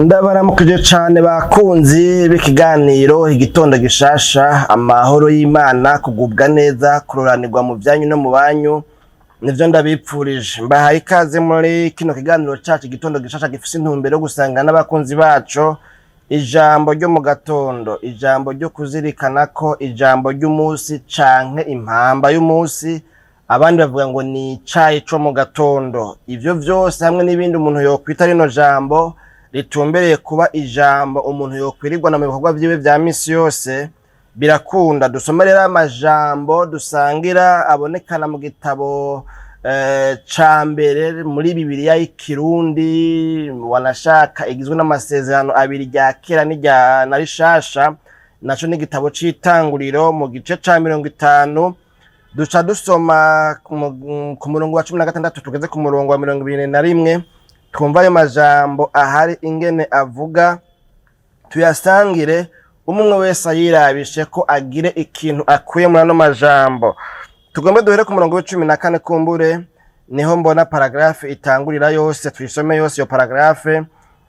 Ndabaramukije cane bakunzi b'ikiganiro Igitondo Gishasha. Amahoro y'Imana, kugubwa neza, kuroranirwa mu vyanyu no mu banyu, nivyo ndabipfurije. Mbahaye ikaze muri kino kiganiro cacu Igitondo Gishasha, gifise intumbero yo gusanga n'abakunzi baco ijambo ryo mu gatondo, ijambo ryo kuzirikana ko ijambo ry'umunsi canke impamba y'umunsi, abandi bavuga ngo ni icayi co mu gatondo. Ivyo vyose hamwe n'ibindi umuntu yokwita rino jambo ritumbereye kuba ijambo umuntu yokwirirwana mu bikorwa vyiwe vya misi yose, birakunda. Dusome rero amajambo dusangira abonekana mu gitabo ca mbere muri Bibiliya y'Ikirundi, wanashaka igizwe n'amasezerano abiri, rya kera n'irya na rishasha. Naco ni igitabo c'Itanguriro, mu gice ca 50, duca dusoma ku murongo wa 16 tugeze ku murongo wa 21. Twumva ayo majambo ahari ingene avuga, tuyasangire, umwe wese ayirabishe ko agire ikintu akuye muri ano majambo. Tugombe duhere ku murongo wa 14, kumbure niho mbona paragraphe itangurira yose, tuyisome yose iyo paragraphe.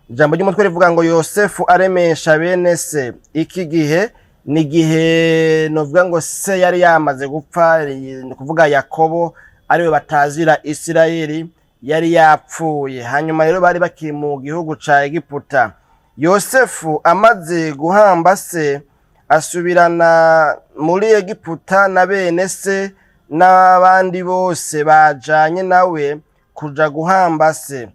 Ijambo ry'umutwe rivuga ngo: "Yosefu aremesha bene se." Iki gihe ni igihe novuga ngo se yari yamaze gupfa, ni kuvuga Yakobo, ariwe batazira Isirayeli, yari yapfuye. Hanyuma rero bari bakiri mu gihugu ca Egiputa. Yosefu amaze guhamba se, asubirana muri Egiputa na bene se n'abandi bose bajanye nawe kuja guhamba se.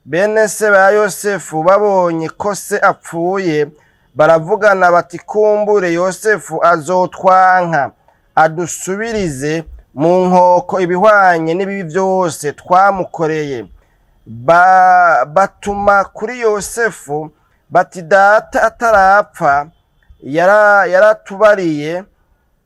Bene se ba Yosefu babonye ko se apfuye, baravugana bati: "Kumbure Yosefu azotwanka, adusubirize mu nkoko ibihwanye n'ibibi byose twamukoreye." Batuma kuri Yosefu bati: "Data atarapfa yaratubariye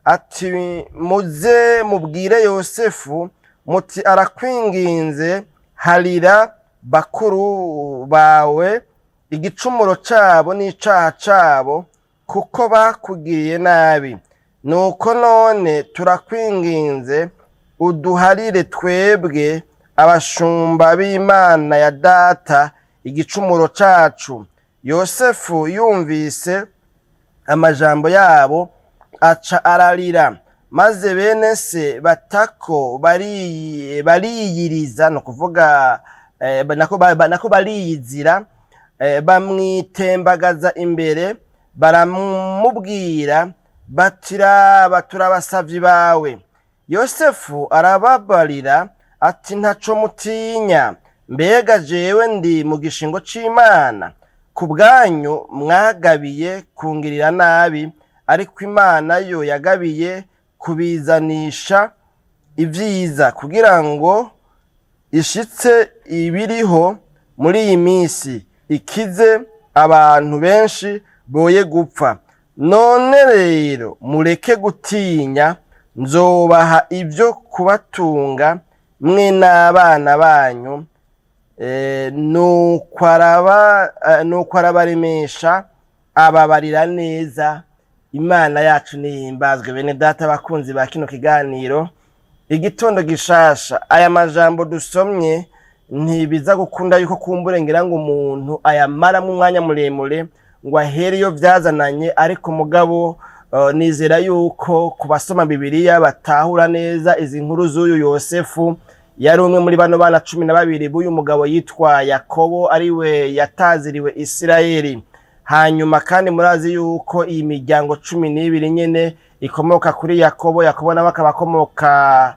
ati: 'Muze mubwire Yosefu muti: Arakwinginze, harira bakuru bawe igicumuro cabo n'icaha cabo, kuko bakugiriye nabi.' Nuko none turakwinginze, uduharire twebwe abashumba b'Imana ya data igicumuro cacu." Yosefu yumvise amajambo yabo, aca ararira. Maze bene se batako bariyiriza, ni ukuvuga nako bariyizira, bamwitembagaza imbere, baramubwira bati: "Raba, turabasavyi bawe." Yosefu arababarira ati: "Ntaco mutinya. Mbega jewe ndi mu gishingo c'Imana? Ku bwanyu mwagabiye kungirira nabi, ariko Imana yo yagabiye kubizanisha ivyiza, kugira ngo ishitse ibiriho muri iyi minsi, ikize abantu benshi boye gupfa. None rero mureke gutinya, nzobaha ibyo kubatunga mwe n'abana banyu." Nuko arabaremesha, ababarira neza. Imana yacu nihimbazwe. Bene data, bakunzi ba kino kiganiro Igitondo Gishasha, aya majambo dusomye ntibiza gukunda yuko kumbure ngira ngo umuntu ayamaramwo umwanya muremure ngo ahere iyo vyazananye, ariko mugabo nizera yuko ku basoma Bibiliya batahura neza izi nkuru z'uyu Yosefu. Yari umwe muri bano bana 12 b'uyu mugabo yitwa Yakobo, ariwe yataziriwe Isirayeli. Hanyuma kandi murazi yuko iyi miryango 12 nyene ikomoka kuri Yakobo. Yakobo nawe akaba akomoka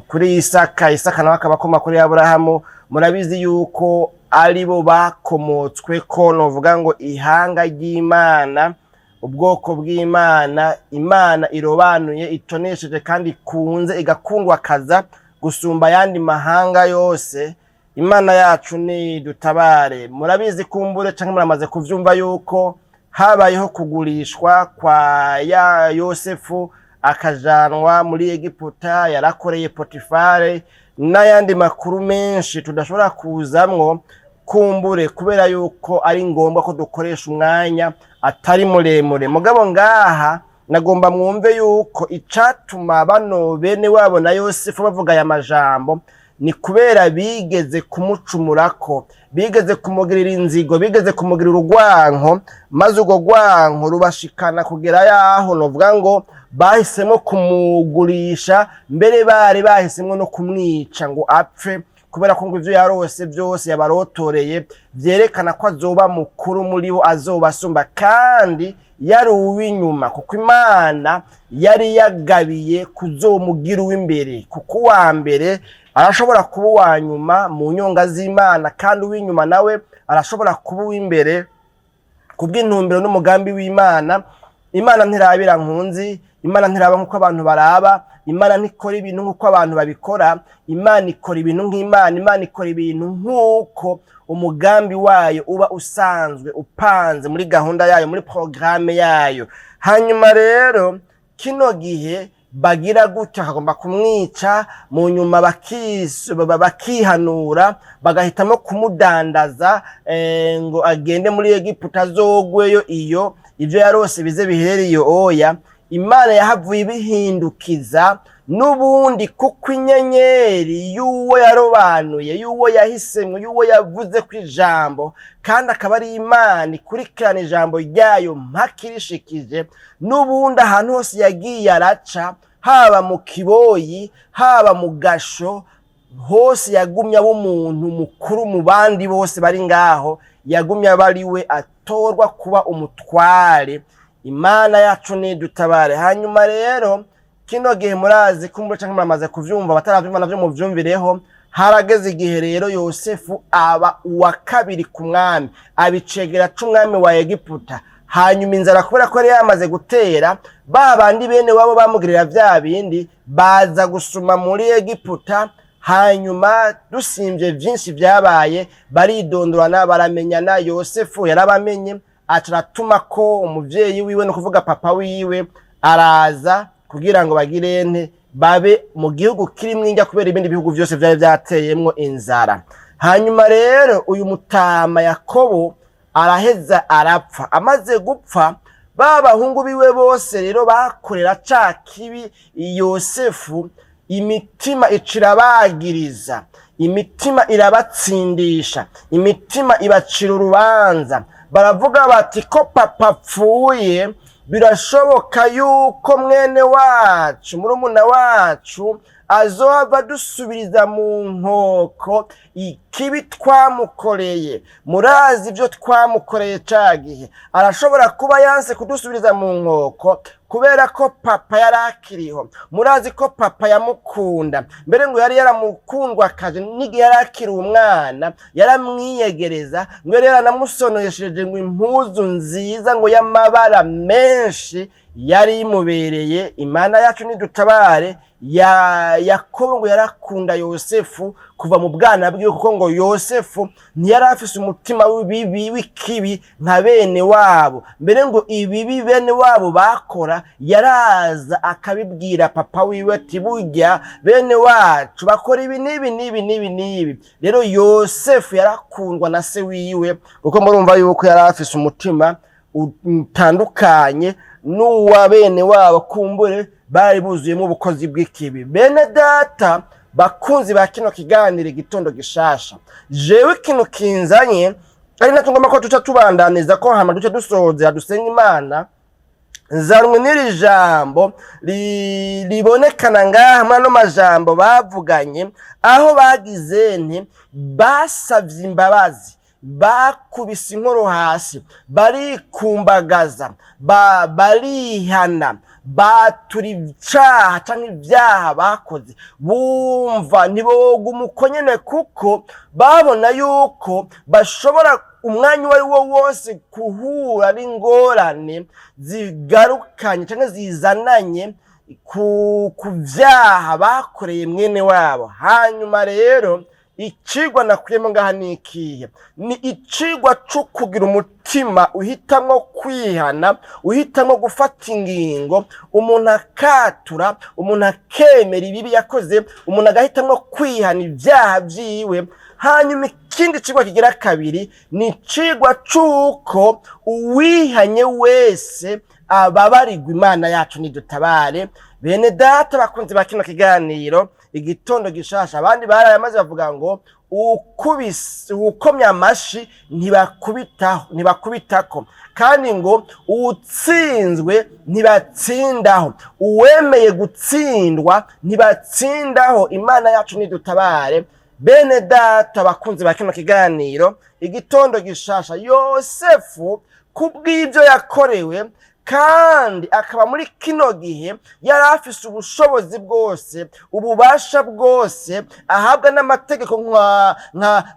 kuri Isaka, Isaka nawe akaba akomoka kuri Aburahamu. Murabizi yuko aribo bakomotswe ko novuga ngo ihanga ry'Imana, ubwoko bw'Imana, Imana irobanuye, itonesheje kandi ikunze, igakundwakaza gusumba ayandi mahanga yose. Imana yacu ni dutabare. Murabizi kumbure canke muramaze kuvyumva yuko habayeho kugurishwa kwa ya Yosefu, akajanwa muri Egiputa, yarakoreye Potifare n'ayandi makuru menshi tudashobora kuzamwo kumbure, kubera yuko ari ngombwa ko dukoresha umwanya atari muremure. Mugabo ngaha nagomba mwumve yuko icatuma bano bene wabo na Yosefu bavuga aya majambo ni Ni kubera bigeze kumucumurako, bigeze kumugirira inzigo, bigeze kumugirira urwanko, maze urwo rwanko rubashikana kugera yaho novuga ngo bahisemo kumugurisha, mbere bari bahisemwo no kumwica ngo apfe, kubera ko ngo ivyo yarose byose yabarotoreye vyerekana ko azoba mukuru muri bo, azoba asumba, kandi yari uw'inyuma, kuko Imana yari yagabiye kuzomugira uw'imbere, kuko uwa mbere arashobora kuba uwa nyuma mu nyonga z'Imana, kandi uw'inyuma nawe arashobora kuba uw'imbere kubw'intumbero n'umugambi w'Imana. Imana ntirabira nkunzi, Imana ntiraba nk'uko abantu baraba, Imana ntikora ibintu nk'uko abantu babikora. Imana ikora ibintu nk'Imana, Imana ikora ibintu nk'uko umugambi wayo uba usanzwe upanze muri gahunda yayo, muri porogaramu yayo. Hanyuma rero kino gihe bagira gutya akagomba kumwica, mu nyuma bakihanura, bagahitamo kumudandaza ngo agende muri Egiputa azogweyo, iyo ivyo yarose bize bihere iyo. Oya, Imana yahavuye ibihindukiza n'ubundi, kuko inyenyeri y'uwo yarobanuye, y'uwo yahisemwo, y'uwo yavuze ku ijambo, kandi akaba ari Imana ikurikirana ijambo ryayo mpaka irishikije. N'ubundi ahantu hose yagiye araca, haba mu kiboyi, haba mu gasho, hose yagumye aba umuntu mukuru mu bandi bose bari ngaho, yagumye aba ari we atorwa kuba umutware. Imana yacu nidutabare. Hanyuma rero kino gihe murazi kumbura canke muramaze kuvyumva, bataravyumva navyo muvyumvireho. Harageze igihe rero Yosefu aba uwa kabiri ku mwami, abicegera c'umwami wa Egiputa. Hanyuma inzara, kubera ko yari yamaze gutera, ba bandi bene wabo bamugirira vya bindi baza gusuma muri Egiputa. Hanyuma dusimvye vyinshi vyabaye, baridondorana, baramenyana. Yosefu yarabamenye, aca aratuma ko umuvyeyi wiwe, no kuvuga papa wiwe, araza kugira ngo bagire nte, babe mu gihugu kirimwo indya, kubera ibindi bihugu vyose vyari vyateyemwo inzara. Hanyuma rero uyu mutama Yakobo araheza arapfa. Amaze gupfa, ba bahungu biwe bose rero bakorera ca kibi Yosefu, imitima icirabagiriza, imitima irabatsindisha, imitima ibacira urubanza. Baravuga bati: "Ko papa apfuye, birashoboka yuko mwene wacu, murumuna wacu, azohava dusubiriza mu nkoko ikibi twamukoreye. Murazi ibyo twamukoreye ca gihe. Arashobora kuba yanse kudusubiriza mu nkoko kubera ko papa yari akiriho. Murazi ko papa yamukunda, mbere ngo yari yaramukundwakaje n'igihe yari akiri umwana, yaramwiyegereza, ngo yari yaranamusonesheje ngo impuzu nziza ngo y'amabara menshi yari imubereye." Imana yacu nidutabare. Ya Yakobo ngo yarakunda Yosefu kuva mu bwana bwiwe, kuko ngo Yosefu ntiyari afise umutima w'ibibi, w'ikibi nka bene wabo. Mbere ngo ibibi bene wabo bakora yaraza akabibwira papa wiwe, ati: "Burya bene wacu bakora ibi n'ibi n'ibi n'ibi n'ibi." Rero Yosefu yarakundwa na se wiwe, kuko murumva yuko yari afise umutima utandukanye n'uwa bene wabo, kumbure bari buzuyemo ubukozi bw'ikibi. Bene data bakunzi ba kino kiganiro Igitondo Gishasha, jewe ikintu kinzanye ari nacyo ngomba ko tuca tubandaniza ko, hama duce dusozera dusenga Imana. Nzanwe n'iri jambo ribonekana ngaha muri ano majambo bavuganye, aho bagize nti basavye imbabazi, bakubise inkoro hasi, barikumbagaza, barihana, batura icaha canke ivyaha bakoze. Bumva ntiboguma uko nyene, kuko babona yuko bashobora umwanya uwo ari wo wose guhura n'ingorane zigarukanye canke zizananye ku vyaha bakoreye mwene wabo. Hanyuma rero icigwa nakuyemo ngaha ni ikihe? Ni icigwa co kugira umutima uhitamwo kwihana, uhitamwo gufata ingingo, umuntu akatura, umuntu akemera ibibi yakoze, umuntu agahitamwo kwihana ivyaha vyiwe. Hanyuma ikindi cigwa kigira kabiri ni icigwa c'uko uwihanye wese ababarirwa. Imana yacu nidutabare. Bene data bakunzi ba kino kiganiro. Igitondo Gishasha. Abandi barayamaze bavuga ngo ukubise ukomye amashi ntibakubitaho, ntibakubitako, kandi ngo uwutsinzwe ntibatsindaho, uwemeye gutsindwa ntibatsindaho. Imana yacu nidutabare. Bene data, abakunzi ba kino kiganiro Igitondo Gishasha, Yosefu kubw'ibyo yakorewe, kandi akaba muri kino gihe yari afise ubushobozi bwose, ububasha bwose ahabwa n'amategeko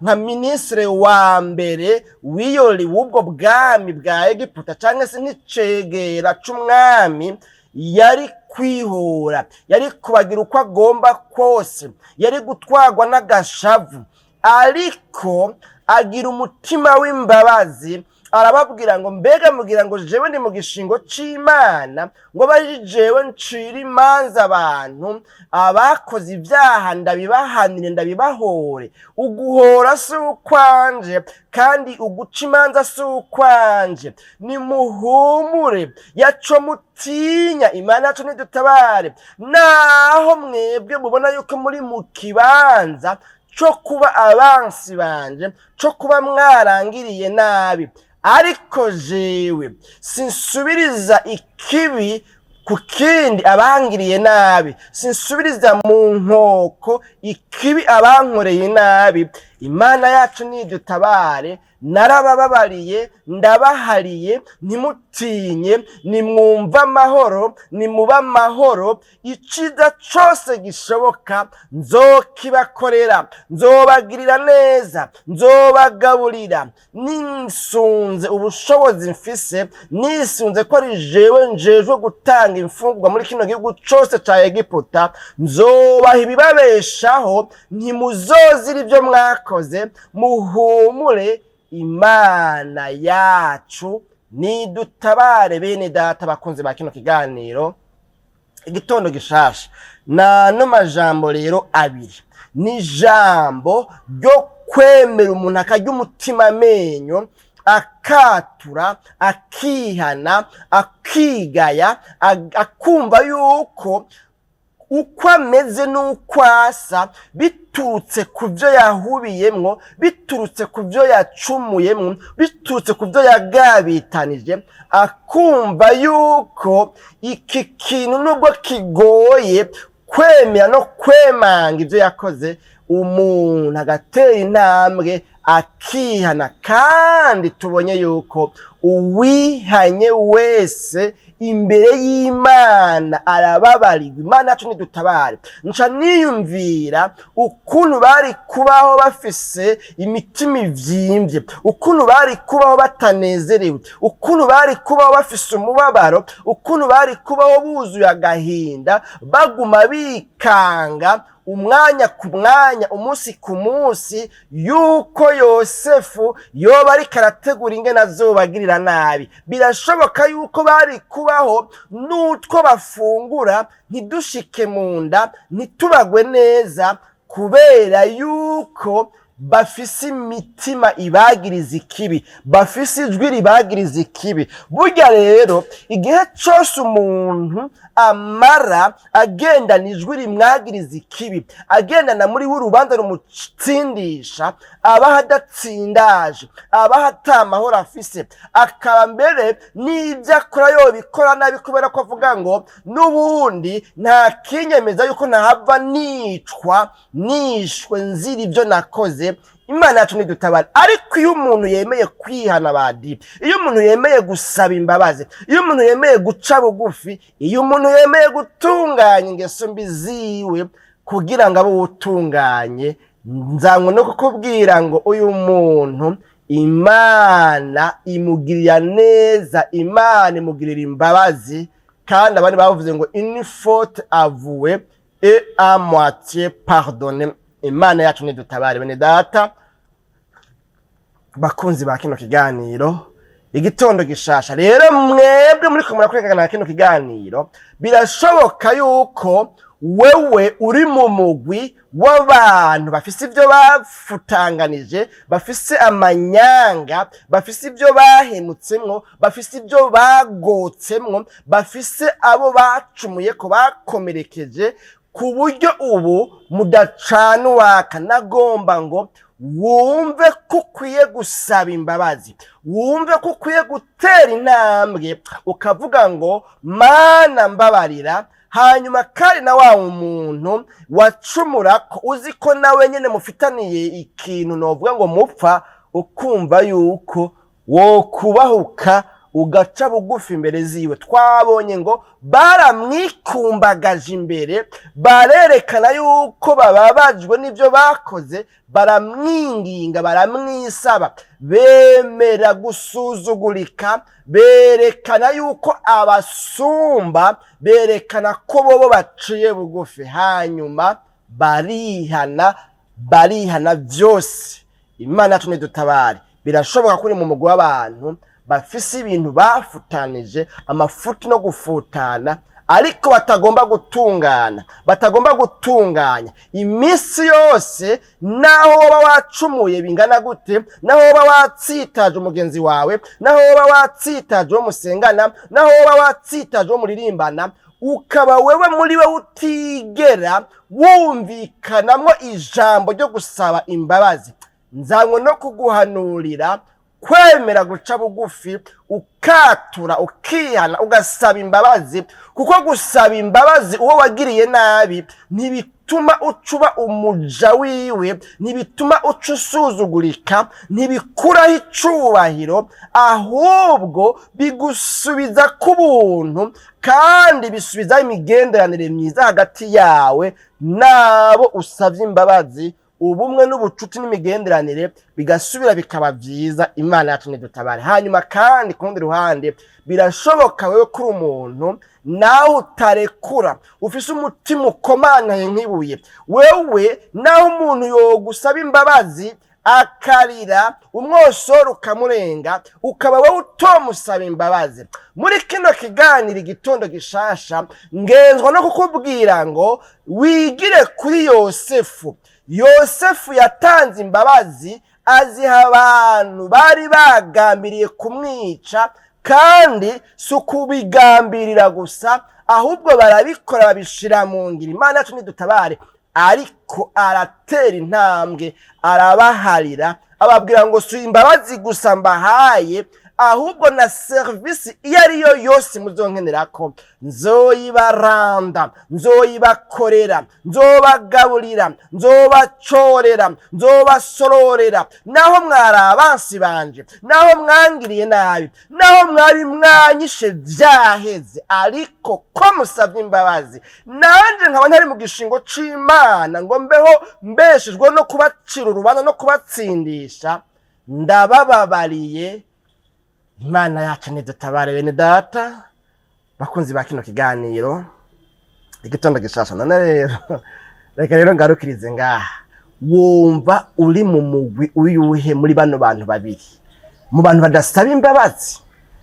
nka minisitiri wa mbere w'iyori w'ubwo bwami bwa Egiputa, cyangwa se nk'icegera c'umwami, yari kwihora, yari kubagira uko agomba kose, yari gutwarwa n'agashavu, ariko agira umutima w'imbabazi. Arababwira ngo: "Mbega mugira ngo jewe ndi mu gishingo c'Imana, ngo bari jewe ncira imanza abantu? Abakoze ibyaha ndabibahanire, ndabibahore. Uguhora si ukwanje, kandi uguca imanza si ukwanje. Nimuhumure, yaco mutinya. Imana yacu nidutabare. Naho mwebwe mubona yuko muri mu kibanza co kuba abansi banje, co kuba mwarangiriye nabi, ariko jewe sinsubiriza ikibi ku kindi abangiriye nabi, sinsubiriza mu nkoko ikibi abankoreye nabi. Imana yacu nidutabare. Narabababariye, ndabahariye. Ntimutinye, nimwumve amahoro, nimube amahoro. Iciza cose gishoboka nzokibakorera, nzobagirira neza, nzobagaburira nisunze ubushobozi mfise, nisunze ko ari jewe njejwe gutanga imfungurwa muri kino gihugu cose ca Egiputa. Nzobaha ibibabeshaho, ntimuzozira ibyo mwakoze. Muhumure." Imana yacu nidutabare. Bene data, bakunzi ba kino kiganiro Igitondo Gishasha, nano majambo rero abiri ni ijambo ryo kwemera umuntu akarya umutima amenyo, akatura, akihana, akigaya, akumva yuko uko ameze n'uko asa biturutse ku byo yahubiyemwo, biturutse ku byo yacumuyemwo, biturutse ku byo yagabitanije, akumva yuko iki kintu nubwo kigoye kwemera no kwemanga ibyo yakoze, umuntu agatera intambwe akihana. Kandi tubonye yuko uwihanye wese imbere y'Imana arababarirwa. Imana yacu nidutabare. Nca niyumvira ukuntu bari kubaho bafise imitima ivyimbye, ukuntu bari kubaho batanezerewe, ukuntu bari kubaho bafise umubabaro, ukuntu bari kubaho buzuye agahinda, baguma bikanga umwanya ku mwanya, umunsi ku munsi, yuko Yosefu yoba ariko arategura ingene azobagirira nabi. Birashoboka yuko bari kubaho n'utwo bafungura ntidushike mu nda, ntitubagwe neza, kubera yuko bafise imitima ibagiriza ikibi, bafise ijwi ribagiriza ikibi. Burya rero igihe cose umuntu amara agendana ijwi rimwagiriza ikibi, agendana muri we urubanza rumutsindisha, abaho adatsindaje, abaho ata amahoro afise, akaba mbere n'ibyo akora yobikora nabi, kubera ko avuga ngo n'ubundi nta kinyemeza yuko ntahava nicwa, nishwe nzira ibyo nakoze. Imana yacu nidutabare. Ariko iyo umuntu yemeye kwihana, badi iyo umuntu yemeye gusaba imbabazi, iyo umuntu yemeye guca bugufi, iyo umuntu yemeye gutunganya ingeso mbi ziwe kugira ngo abe utunganye, nzanywe no kukubwira ngo uyu muntu Imana imugirira neza, Imana imugirira imbabazi. Kandi abandi bavuze ngo une faute avouée est à moitié pardonnée. Imana yacu nidutabare. Bene data, bakunzi ba kino kiganiro Igitondo Gishasha, rero mwebwe muri ko murakurikirana kino kiganiro, birashoboka yuko wewe uri mu mugwi w'abantu bafise ibyo bafutanganije, bafise amanyanga, bafise ibyo bahemutsemwo, bafise ibyo bagotsemwo, bafise abo bacumuye ko bakomerekeje. ku buryo ubu mudacana uwaka. Nagomba ngo wumve ko ukwiye gusaba imbabazi, wumve ko ukwiye gutera intambwe ukavuga ngo: "Mana, mbabarira." Hanyuma kandi na wa muntu wacumura ko uzi ko nawe nyine mufitaniye ikintu, novuga ngo mupfa, ukumva yuko wokubahuka ugaca bugufi imbere ziwe. Twabonye ngo baramwikumbagaje imbere, barerekana yuko bababajwe n'ibyo bakoze, baramwinginga, baramwisaba, bemera gusuzugurika, berekana yuko abasumba, berekana ko bobo baciye bugufi, hanyuma barihana, barihana byose. Imana yacu nidutabare. Birashoboka ko uri mu mugwi w'abantu bafise ibintu bafutanije, amafuti no gufutana, ariko batagomba gutungana, batagomba gutunganya iminsi yose. Naho woba wacumuye bingana gute, naho woba watsitaje umugenzi wawe, naho woba watsitaje uwo musengana, naho woba watsitaje uwo muririmbana, ukaba wewe muri we utigera wumvikanamwo ijambo ryo gusaba imbabazi, nzanywe no kuguhanurira kwemera guca bugufi, ukatura, ukihana, ugasaba imbabazi. Kuko gusaba imbabazi uwo wagiriye nabi ntibituma ucuba umuja wiwe, ntibituma uca usuzugurika, ntibikuraho icubahiro, ahubwo bigusubiza ku buntu kandi bisubizaho imigenderanire myiza hagati yawe n'abo usabye imbabazi. Ubumwe n'ubucuti n'imigenderanire bigasubira bikaba byiza. Imana yacu ntidutabare. Hanyuma kandi ku rundi ruhande, birashoboka wewe kuri umuntu nawe utarekura, ufise umutima ukomanaye nk'ibuye. Wewe naho umuntu yogusaba imbabazi akarira, umwosoro ukamurenga, ukaba wowe utomusaba imbabazi. Muri kino kiganiro Igitondo Gishasha, ngenzwa no kukubwira ngo wigire kuri Yosefu. Yosefu yatanze imbabazi, aziha abantu bari bagambiriye kumwica, kandi si ukubigambirira gusa, ahubwo barabikora, babishira mu ngiro. Imana yacu nidutabare. Ariko aratera intambwe, arabaharira, ababwira ngo: "Si imbabazi gusa mbahaye, ahubwo na serivisi iyo ari yo yose muzonkenerako nzoyibaranda, nzoyibakorera, nzobagaburira, nzobacorera, nzobasororera. Naho mwari abansi banje, naho mwangiriye nabi, naho mwari mwanyishe, vyaheze. Ariko ko musabye imbabazi, nanje nkaba ntari mu gishingo c'Imana ngo mbeho mbeshejwe no kubacira urubanza no kubatsindisha, ndabababariye." Imana yacu nidutabare. Bene Data, bakunzi ba kino kiganiro Igitondo Gishasha, none rero reka rero ngarukirize ngaha. Wumva uri mu mugwi uyuhe muri bano bantu babiri? Mu bantu badasaba imbabazi,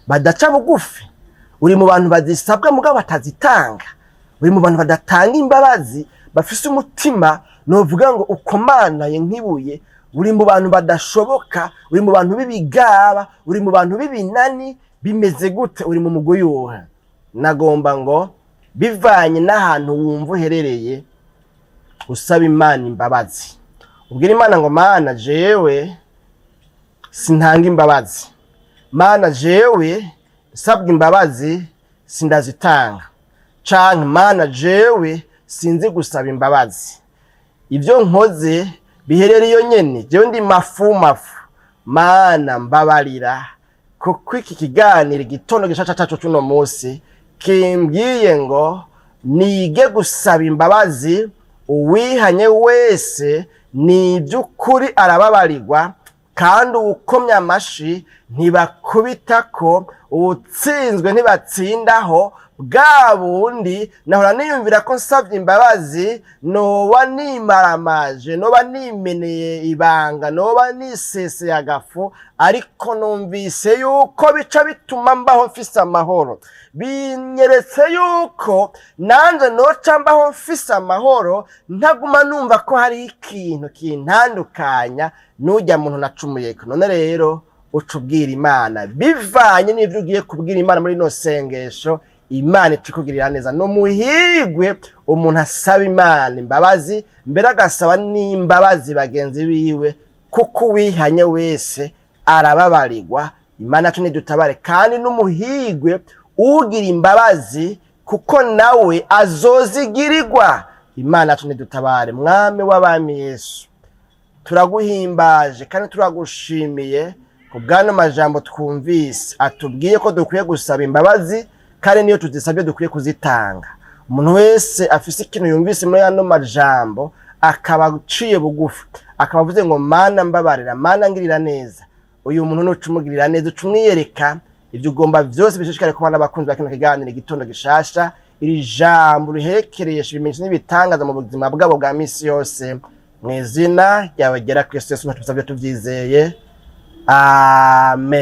badaca bugufi? Uri mu bantu bazisabwa mugabo batazitanga? Uri mu bantu badatanga imbabazi, bafise umutima novuga ngo ukomanaye nk'ibuye? Uri mu bantu badashoboka? Uri mu bantu b'ibigaba? Uri mu bantu b'ibinani? Bimeze gute? Uri mu mugwi uyuhe? Nagomba ngo bivanye n'ahantu wumva uherereye, usaba Imana imbabazi, ubwira Imana ngo: "Mana, jewe sintanga imbabazi. Mana, jewe nsabwa imbabazi sindazitanga." Canke: "Mana, jewe sinzi gusaba imbabazi, ibyo nkoze biherera iyo nyene, jewe ndi mafu mafu. Mana, mbabarira." Kuko iki kiganiro Igitondo Gishasha cacu c'uno munsi kimbwiye ngo nige gusaba imbabazi. Uwihanye wese ni iby'ukuri arababarirwa, kandi uwukomye amashi ntibakubitako, uwutsinzwe ntibatsindaho. Bwa bundi nahora niyumvira ko nsabye imbabazi noba nimaramaje, noba nimeneye ibanga, noba niseseye agafu, ariko numvise yuko bica bituma mbaho mfise amahoro. Binyeretse yuko nanje noca mbaho mfise amahoro, ntaguma numva ko hari ikintu kintandukanya n'ujya muntu nacumuyeko. None rero uca ubwira Imana bivanye n'ivyo ugiye kubwira Imana muri ino sengesho. Imana ikikugirira neza. No muhigwe umuntu asaba Imana imbabazi, mbere agasaba n'imbabazi bagenzi biwe, kuko uwihanye wese arababarirwa. Imana yacu nidutabare. Kandi n'umuhigwe ugira imbabazi, kuko nawe azozigirirwa. Imana yacu nidutabare. Mwami w'abami Yesu, turaguhimbaje kandi turagushimiye ku bw'ano majambo twumvise atubwiye ko dukwiye gusaba imbabazi, kandi niyo tuzisabye dukwiye kuzitanga. Umuntu wese afise ikintu yumvise muri ano majambo, akaba aciye bugufi, akaba avuze ngo: "Mana mbabarira, Mana ngirira neza," uyu muntu nuca umugirira neza, uca umwiyereka ibyo ugomba byose. Bishishikare kuba n'abakunzi ba kino kiganiro Igitondo Gishasha, iri jambo riherekeresha ibimenyetso n'ibitangaza mu buzima bwabo bwa misi yose. Mu izina ryawe ryera Kristo Yesu tubisabye tubyizeye, amen.